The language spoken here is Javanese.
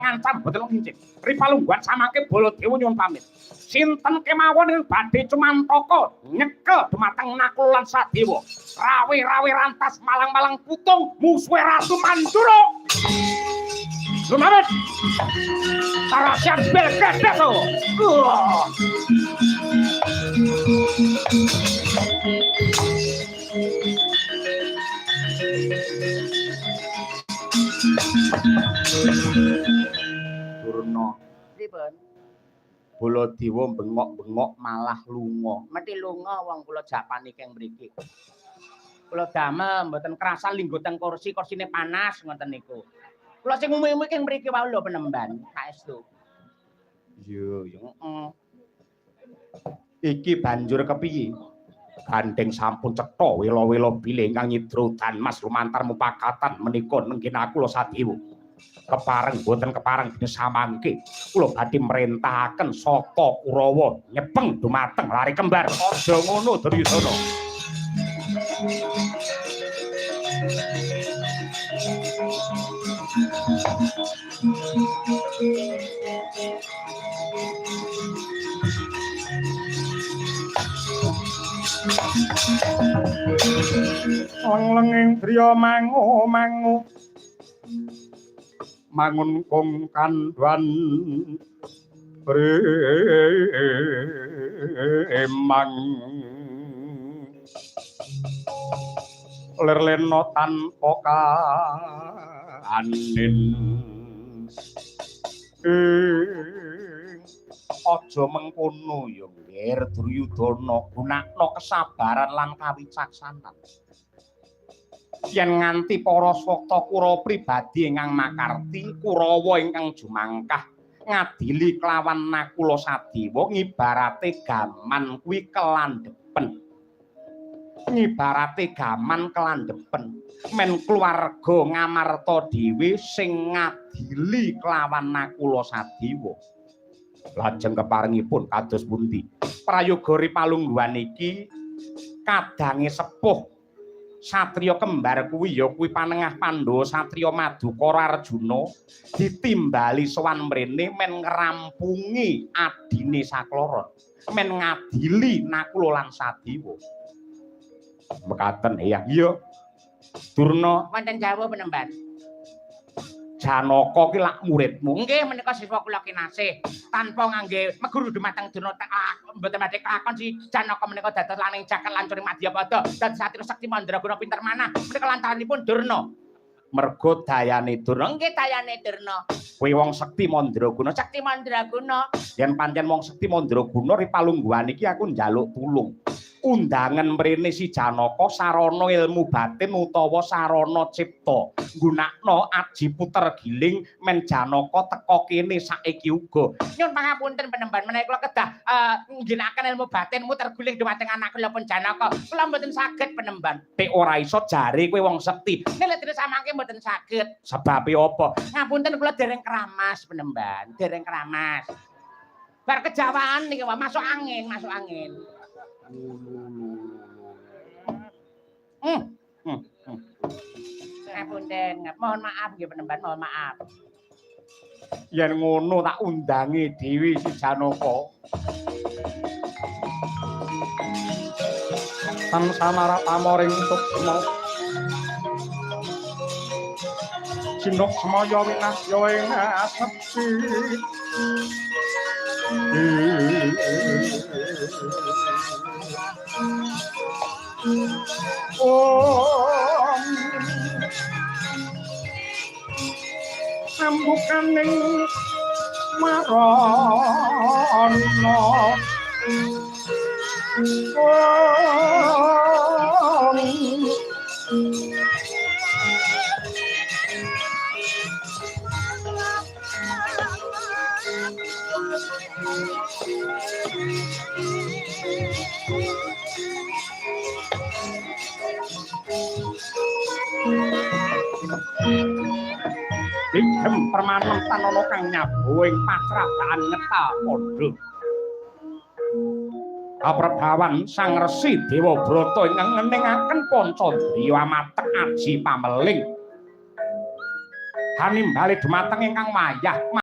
Ngancam boten ngincip. Ripalungguhan samangke Baladewa nyuwun pamit. Sinten kemawon ing badhe cumantaka nyekel dumateng Nakula lan Sadewa. Rawe-rawe rantas malang-malang putung musuhe Ratu Mandura. Lumamit. Tarasian bel gedhe to. Durna. Pripun? Baladewa bengok-bengok malah lunga. Mesti lunga wong kula japani keng mriki. Kula damel mboten krasan linggo teng kursi, kursine panas ngoten niku. Kula sing umi-umi keng mriki wau lho penemban, saestu. Iya, ya heeh. Iki banjur kepiye? Gandeng sampun cetha wela-wela bilih ingkang nyidra udan mas lumantar mupakatan menika nenggih Nakula Sadewa. Kepareng boten kepareng dene samangke kula badhe merintahaken Sata Kurawa nyepeng dumateng lare kembar. Aja ngono Duryudana. Leng-lenging driya mangu-mangu mangun kung kandhan bremang lir-lena tanpa kanin. Aja mengkono ya Nger Duryudana, gunakno kesabaran lan kawicaksanan. Yen nganti para swakta Kurawa pribadi ingkang makarti, Kurawa ingkang jumangkah ngadili kelawan Nakula Sadewa ngibarate gaman kuwi kelandhepen. Ngibarate gaman kelandhepen. Men keluarga Ngamarta dhewe sing ngadili kelawan Nakula Sadewa. Lajeng keparengipun kados pundi? Prayoga Ripalungguhan iki kadange sepuh satriya kembar kuwi ya kuwi panengah Pandhawa satriya Madukara Arjuna ditimbali sowan mrene men ngrampungi adine sakloron, men ngadili Nakula lan Sadewa. Mekaten eyang. Iya. Durna wonten jawah penemban. Janaka ki lak muridmu. Nggih, menika siswa kula kinasih. Tanpa ngangge meguru dumateng Durna mboten badhe kelakon si Janaka menika dados laning jaket lancuring madyapada, dados satria sekti mandraguna pinter manah. Menika lantaranipun Durna. Mergo dayane Durna. Nggih, dayane Durna. Kowe wong sekti mandraguna. Sekti mandraguna. Yen pancen wong sekti mandraguna ripalungguhan iki aku njaluk tulung. Undangan mrene si Janaka sarana ilmu batin utawa sarana cipta. Nggunakno aji puter giling men Janaka teka kene saiki uga. Nyun pangapunten penemban, menawi kula kedah ngginakaken ilmu batin muter guling dumateng anak kula pun Janaka. Kula mboten saged penemban. Nek ora iso jare kowe wong sekti. Nek dene samangke mboten saged. Sebabe apa? Ngapunten kula dereng keramas penemban, dereng keramas. Bar kejawaan niki masuk angin, masuk angin. Ngapunten, mohon maaf nggih penemban, mohon maaf. Yen ngono tak undangi dhewe si Janaka. Tan samara pamoring sukma. Sinuk semaya winasya ing asepi. Om sambukaning marana Om Bigem permanem tanana kang nyabuh ing pacraban ngetal padha. Kaprebawan Sang Resi Dewabrata ingkang ngeningaken Pancandriya amatek aji pameling. Hanimbale dumateng ingkang wayah.